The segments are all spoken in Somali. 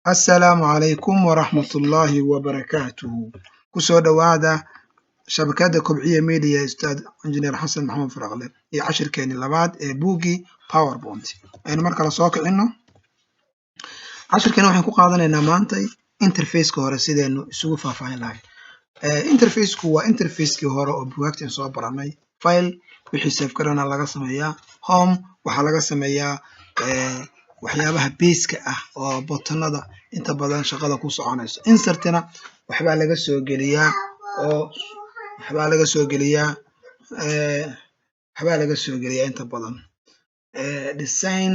Assalaamu calaykum waraxmatullaahi wabarakaatuhu. Kusoo dhowaada shabakadda Kobciya Media, Ustaad Injineer Xasan Maxamed Faraqle iyo cashirkeeni labaad ee buuggii PowerPoint. Aynu mar kale soo kicino cashirkeena. Waxaan ku qaadanaynaa maanta interfaceka hore, sidaynu isugu faahfaahin lahayn. Interfaceku waa interfacekii hore oo bugaagta soo baranay. File wixii save garana laga sameeyaa, home waxaa laga sameeyaa waxyaabaha baseka ah oo buttonada inta badan shaqada ku soconayso. Insertina waxbaa laga soo geliyaa oo waxbaa laga soo geliyaa, waxbaa laga soo geliyaa inta badan. Design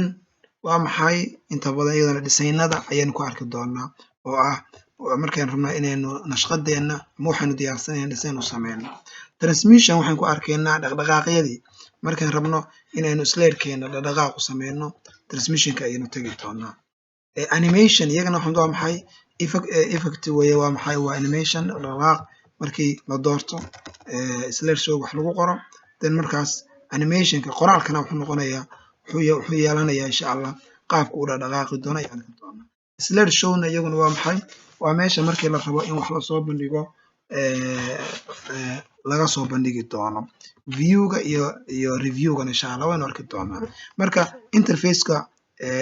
waa maxay? Inta badan iyadana designada ayaynu ku arki doonaa, oo ah markaynu rabno inaynu nashqadeena ama waxaynu diyaarsanayna design u sameyno. Transition waxaan ku arkaynaa dhaqdhaqaaqyadii markaan rabno inaynu slidekeena dhaqdhaqaaq u sameyno, transitionka ayaynu tegi doonaa. Animation iyagana waxaan waa maxay? Effect weye. Waa maxay? Waa animation, dhaqdhaqaaq. Markii la doorto slide show wax lagu qoro, then markaas animationka qoraalkana wuxuu noqonayaa, wuxuu yeelanayaa, insha Allah, qaabka u dhaqdhaqaaqi doono ayaan arki doonaa. Slide showna iyaguna waa maxay? Waa meesha markii la rabo in wax lasoo bandhigo laga soo bandhigi doono. Viewga iyo reviewgana, insha Allah, waynu arki doonaa. Marka interfaceka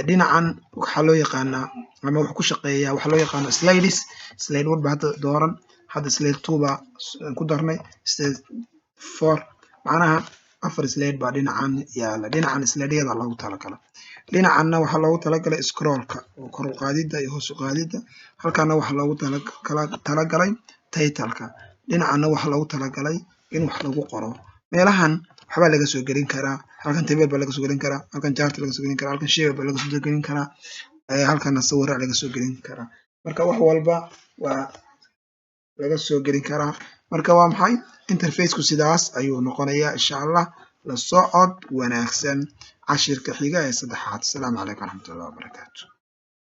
dhinacan waxaa loo yaqaanaa ama wuxuu ku shaqeeyaa waxaa loo yaqaano slides. Slide one ba hadda dooran, hadda slide two baa ku darnay, slide four, macnaha afar slide baa dhinacan yaala. Dhinacan slideyada loogu talagalay, dhinacanna waxaa loogu talagalay scrollka oo kor u qaadida iyo hoos u qaadida. Halkaana waxaa loogu talagalay titleka. Dhinacanna waxaa loogu talagalay in wax lagu qoro. Meelahan waxbaa laga soo gelin karaa. Halkan table baa laga soo gelin karaa, halkan chart laga soo gelin karaa, halkan shape baa laga soo gelin karaa, halkana sawira laga soo gelin karaa. Marka wax walba waa laga soo gelin karaa. Marka waa maxay interfaceku? Sidaas ayuu noqonayaa, insha Allah. La socod wanaagsan cashirka xiga ee saddexaad. Asalaamu calaykum waraxmatullahi wabarakaatu.